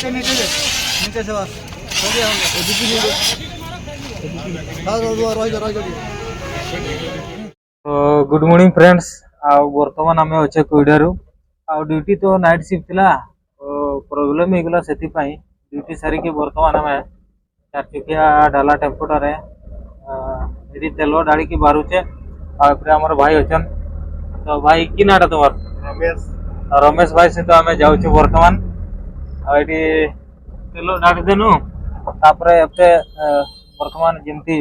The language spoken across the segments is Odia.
नीचे दे, नीचे से बस हो गया, हो गया। रह जा। ତ ଗୁଡ୍ ମର୍ଣ୍ଣିଂ ଫ୍ରେଣ୍ଡସ୍। ଆଉ ବର୍ତ୍ତମାନ ଆମେ ଅଛେ କୋଇଡ଼ାରୁ। ଆଉ ଡ୍ୟୁଟି ତ ନାଇଟ୍ ସିଫ୍ଟ ଥିଲା, ପ୍ରୋବ୍ଲେମ୍ ହେଇଗଲା, ସେଥିପାଇଁ ଡ୍ୟୁଟି ସାରିକି ବର୍ତ୍ତମାନ ଆମେ ଚାରିଚକିଆ ଡାଲା ଟେମ୍ପୋଟାରେ ଏଠି ତେଲ ଢାଳିକି ବାହାରୁଛେ। ଆଉ ଏପଟେ ଆମର ଭାଇ ଅଛନ୍। ତ ଭାଇ, କି ନାଁଟା ତୁମର? ରମେଶ। ରମେଶ ଭାଇ ସହିତ ଆମେ ଯାଉଛୁ ବର୍ତ୍ତମାନ। ଆଉ ଏଠି ତେଲ ଢାଳି ଦେନୁ। ତାପରେ ଏତେ ବର୍ତ୍ତମାନ ଯେମିତି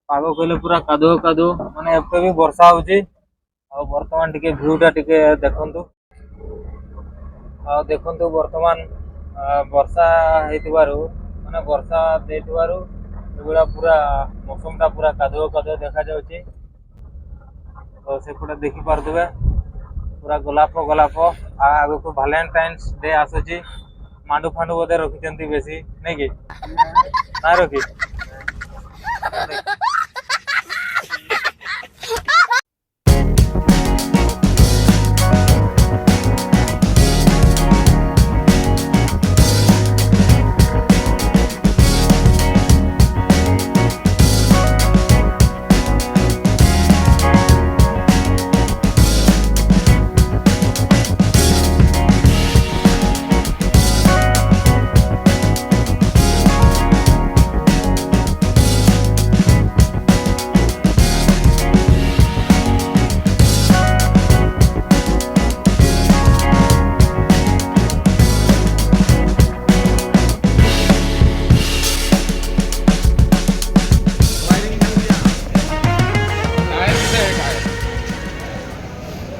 ପାଗ କହିଲେ ପୁରା କାଦୁଅ କାଦୁଅ, ମାନେ ଏବେ ବି ବର୍ଷା ହଉଛି। ଆଉ ବର୍ତ୍ତମାନ ଟିକେ ଭିଉଟା ଟିକେ ଦେଖନ୍ତୁ। ଆଉ ଦେଖନ୍ତୁ, ବର୍ତ୍ତମାନ ବର୍ଷା ହେଇଥିବାରୁ, ମାନେ ବର୍ଷା ଦେଇଥିବାରୁ ଏଗୁଡ଼ା ପୁରା ମୌସମଟା ପୁରା କାଦୁଅ କାଦୁଅ ଦେଖାଯାଉଛି। ତ ସେପଟେ ଦେଖିପାରୁଥିବେ ପୁରା ଗୋଲାପ ଗୋଲାପ। ଆଉ ଆଗକୁ ଭାଲେଣ୍ଟାଇନ୍ସ ଡେ ଆସୁଛି, ମାଣ୍ଡୁ ଫାଣ୍ଡୁ ବୋଧେ ରଖିଛନ୍ତି ବେଶୀ, ନାଇଁ କି? ନା ରଖି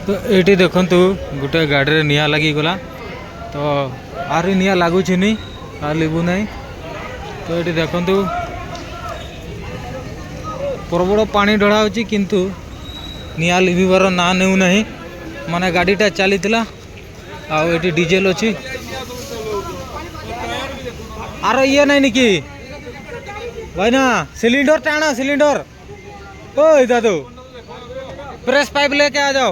ତ ଏଇଠି ଦେଖନ୍ତୁ, ଗୋଟେ ଗାଡ଼ିରେ ନିଆଁ ଲାଗିଗଲା। ତ ଆହୁରି ନିଆଁ ଲାଗୁଛି ନି, ଆଉ ଲିଭୁ ନାହିଁ। ତ ଏଇଠି ଦେଖନ୍ତୁ, ପ୍ରବଳ ପାଣି ଢଳା ହେଉଛି, କିନ୍ତୁ ନିଆଁ ଲିଭିବାର ନାଁ ନେଉନାହିଁ। ମାନେ ଗାଡ଼ିଟା ଚାଲିଥିଲା ଆଉ ଏଠି ଡିଜେଲ ଅଛି। ଆର ଇଏ ନାଇଁ କି ଭାଇନା, ସିଲିଣ୍ଡର ଟାଣ, ସିଲିଣ୍ଡର। ओए दादू, प्रेस पाइप लेके आ जाओ,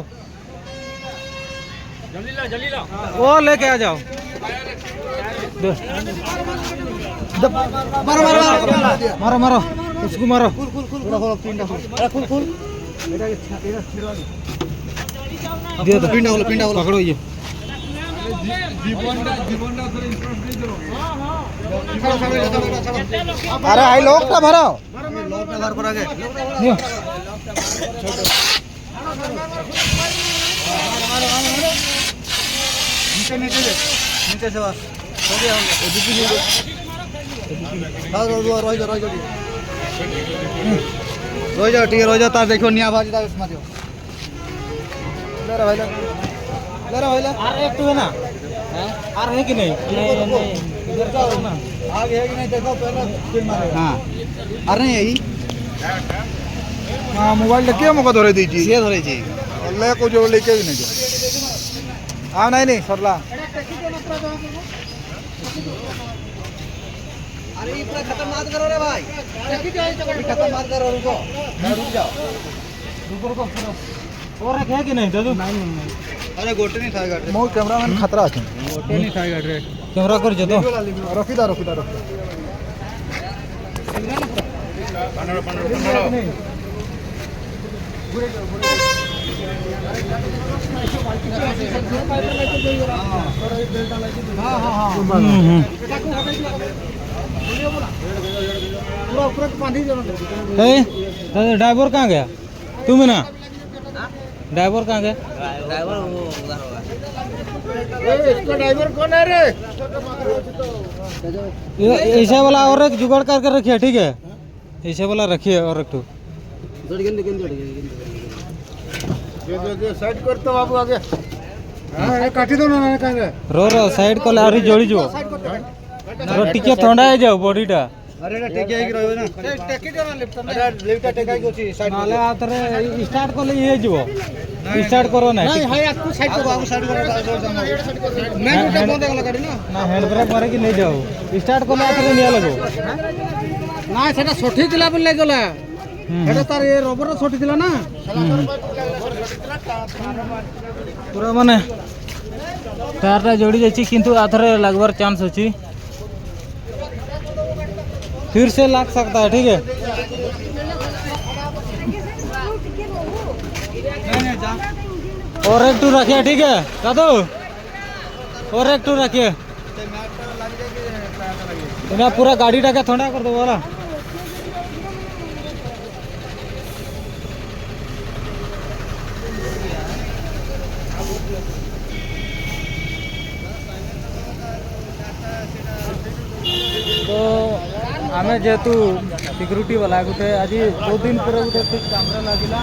वो लेके आ जाओ। मारो मारो मारो मारो, उसको मारो। खुल खुल खुल, खोलो पिंडा खोल, खुल खुल। এটা এটা ছিড়ো। दियो तो। पिंडा खोलो, पिंडा खोलो। पकड़ो ये। জীবনটা জীবনটা ধরে ইন্স্যুরেন্স দিয়ে দিলো। ছাড়ো ছাড়ো, এটা ছাড়ো, ছাড়ো। আরে I লোকটা ভরো। লোকটা ভার করা আগে। নিও। नीचे नीचे दे, नीचे से बस हो गया, हो गया। रह जा, रह जा, রয়ে যাও, ঠিক রয়ে যাও। তার দেখো নিয়া ভাজি, তার মারিও। লে রে ভাই, লে লে রে ভাই, লে। আর একটু है ना? আর है कि नहीं? इधर का ना। आग है कि नहीं देखो पहले, फिर मारो। हाँ, अरे नहीं, यही। হ্যাঁ, মোবাইলটা কে আমাকে ধরে দিয়েছি? সে ধরেছে। লে কো जो लेके भी नहीं आ नहीं नहीं सरला। अरे ये पूरा खत्म मत करो रे भाई, खत्म मत करो, रुको, रुक जाओ। रुको रुको, पूरा और एक है कि नहीं दादू? नहीं नहीं। अरे गोटे नहीं था गाड़ी। মো ক্যামেরাম্যান খতরা আছে। गोटे नहीं था गाड़ी। ক্যামেরা করছো তো? রকিদা রকিদা রকিদা। हाँ हाँ हाँ। হুম। पूरा पूरा पानी। ए दादा, ड्राइवर कहाँ गया? तुम ना, ड्राइवर कहाँ गया? ड्राइवर वो उधर होगा। इसका ड्राइवर कौन है रे? ऐसे वाला और एक जुगाड़ करके रखिए, ठीक है? ऐसे वाला रखिए और एक ठो। साइड कर तो बाबू आगे। हां, काटी दो ना ना काहे। रो रो, साइड କଲେ ଆହୁରି ଜଳିଯିବ। रो, ଟିକେ ଥଣ୍ଡା ହେଇଯାଉ ବଡିଟା। আরে এটা টেকে আইকি রইবে না, টেকে দিও না লিফট, আরে লিফটটা টেকাই করছি সাইড। ନହେଲେ ଆଉ ଥରେ ଷ୍ଟାର୍ଟ କଲେ ଇଏ ହେଇଯିବ। ଷ୍ଟାର୍ଟ କର ନାହିଁ। ହାଇ, আকু ସାଇড করো, আকু ସାଇড করো। মেন রোডটা বন্ধ গেল গাড়ি না। ନା, ହ୍ୟାଣ୍ଡ ବ୍ରେକ୍ ମାରିକି ନେଇଯାଉ। ଷ୍ଟାର୍ଟ କଲେ ଆଉ ଥରେ ନିଆଁ ଲାଗିବ। না, সেটা সঠিক ଥିଲା বলে গলা। এটা তার এ রবর সঠিক ଥିଲା না। ପୁରା ମାନେ ଟାୟାରଟା ଜଳି ଯାଇଛି କିନ୍ତୁ ଆଥରେ ଲାଗବାର ଚାନ୍ସ ଅଛି। फिर से लग सकता है, ठीक है। और एक टू रखिए, ठीक है दादू, और एक टू रखिए। ना पूरा गाड़ी टाके ठंडा कर दो वाला। तो आम जेहेतु सिक्यूरीटी वाला गोटे आज बहुत दिन पर गोटे ठीक काम लगा,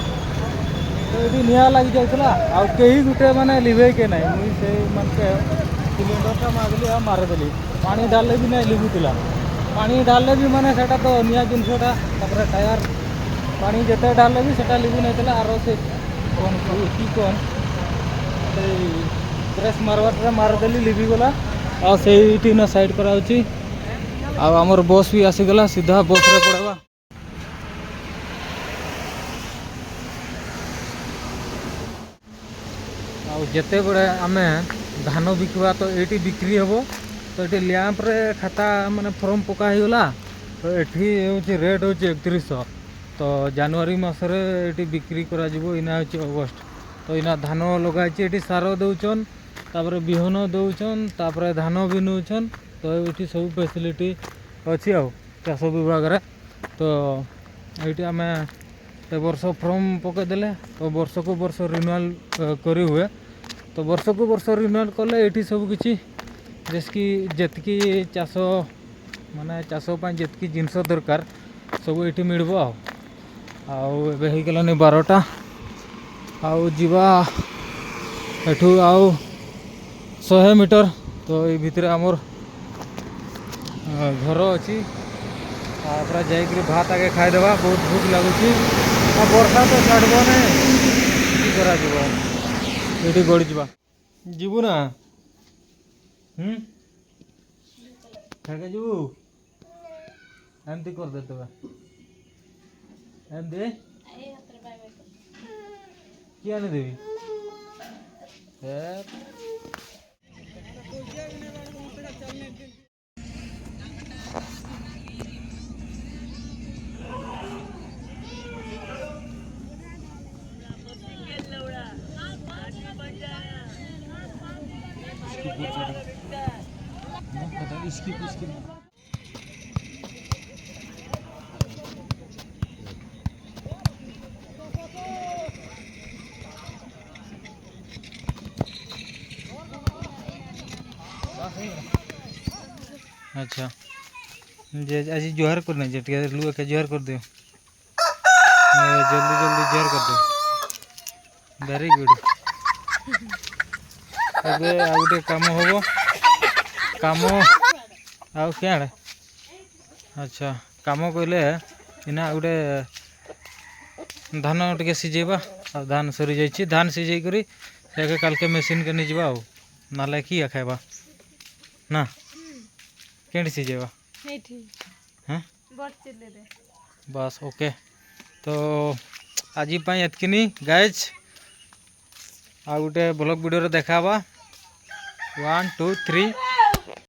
तो ये निआ लग जाता आही गोटे मानते लिभे के ना। मुई से मानके सिलिंडरटा मागली आ मारिदेली, पानी ढाले भी ना लिभुला, पानी ढाले भी माने सेटा तो निआ जिनसटा। तापर टायर पानी जिते ढाले भी सेटा लिभु नहीं आर से कौन की कौन से ब्रेस मारबाटा मारिदेली लिभिगला। आ ସେଇଠି ନା ସାଇଡ୍ କରାହେଉଛି। ଆଉ ଆମର ବସ୍ ବି ଆସିଗଲା, ସିଧା ବସ୍ରେ ପଳେଇବା। ଆଉ ଯେତେବେଳେ ଆମେ ଧାନ ବିକିବା ତ ଏଇଠି ବିକ୍ରି ହେବ। ତ ଏଠି ଲ୍ୟାମ୍ପରେ ଖାତା ମାନେ ଫର୍ମ ପକା ହେଇଗଲା। ତ ଏଠି ହେଉଛି ରେଟ୍ ହେଉଛି 3100। ତ ଜାନୁଆରୀ ମାସରେ ଏଠି ବିକ୍ରି କରାଯିବ। ଏଇନା ହେଉଛି ଅଗଷ୍ଟ। ତ ଏଇନା ଧାନ ଲଗାହେଇଛି, ଏଠି ସାର ଦେଉଛନ୍, ତାପରେ ବିହନ ଦେଉଛନ୍, ତାପରେ ଧାନ ବି ନେଉଛନ୍। ତ ଏଇଠି ସବୁ ଫେସିଲିଟି ଅଛି ଆଉ ଚାଷ ବିଭାଗରେ। ତ ଏଇଠି ଆମେ ଏ ବର୍ଷ ଫର୍ମ ପକାଇଦେଲେ ତ ବର୍ଷକୁ ବର୍ଷ ରିନ୍ୟୁଆଲ୍ କରି ହୁଏ। ତ ବର୍ଷକୁ ବର୍ଷ ରିନ୍ୟୁଆଲ୍ କଲେ ଏଇଠି ସବୁ କିଛି ଯେତିକି ଯେତିକି ଚାଷ ମାନେ ଚାଷ ପାଇଁ ଯେତିକି ଜିନିଷ ଦରକାର ସବୁ ଏଇଠି ମିଳିବ। ଆଉ ଆଉ ଏବେ ହେଇଗଲାନି 12ଟା। ଆଉ ଯିବା ଏଠୁ ଆଉ 100 ମିଟର। ତ ଏଇ ଭିତରେ ଆମର ଘର ଅଛି। ତାପରେ ଯାଇକରି ଭାତ ଆଗେ ଖାଇଦେବା, ବହୁତ ଭୋକ ଲାଗୁଛି। ଆଉ ବର୍ଷା ତ ଛାଡ଼ିବ ନାହିଁ, କି କରାଯିବ, ଏଇଠି ଗଡ଼ିଯିବା। ଯିବୁ ନା? ଖାଇକେ ଯିବୁ? ଏମିତି କରିଦେ ତେବେ, ଏମିତି କି ଆଣିଦେବି। इसकी अच्छा जे आज जोहार करना जे लुआ के जोहार कर दियो, जल्दी जल्दी जोहार कर दियो। Very good. ଏବେ ଆଉ ଗୋଟେ କାମ ହବ, କାମ ଆଉ କିଆଡ଼େ। ଆଚ୍ଛା କାମ କହିଲେ ଏଇନା ଗୋଟେ ଧାନ ଟିକେ ସିଝେଇବା। ଆଉ ଧାନ ସରିଯାଇଛି, ଧାନ ସିଝେଇ କରି ସେକେ କାଲକେ ମେସିନ୍କେ ନେଇଯିବା। ଆଉ ନହେଲେ କିଏ ଖାଇବା ନା? କେଉଁଠି ସିଝେଇବା? ହଁ ବାସ୍ ଓକେ। ତ ଆଜି ପାଇଁ ଏତ୍କିନି ଗାଇଜ୍, ଆଉ ଗୋଟେ ବ୍ଲଗ୍ ଭିଡ଼ିଓରେ ଦେଖା ହେବା। 1 2 3।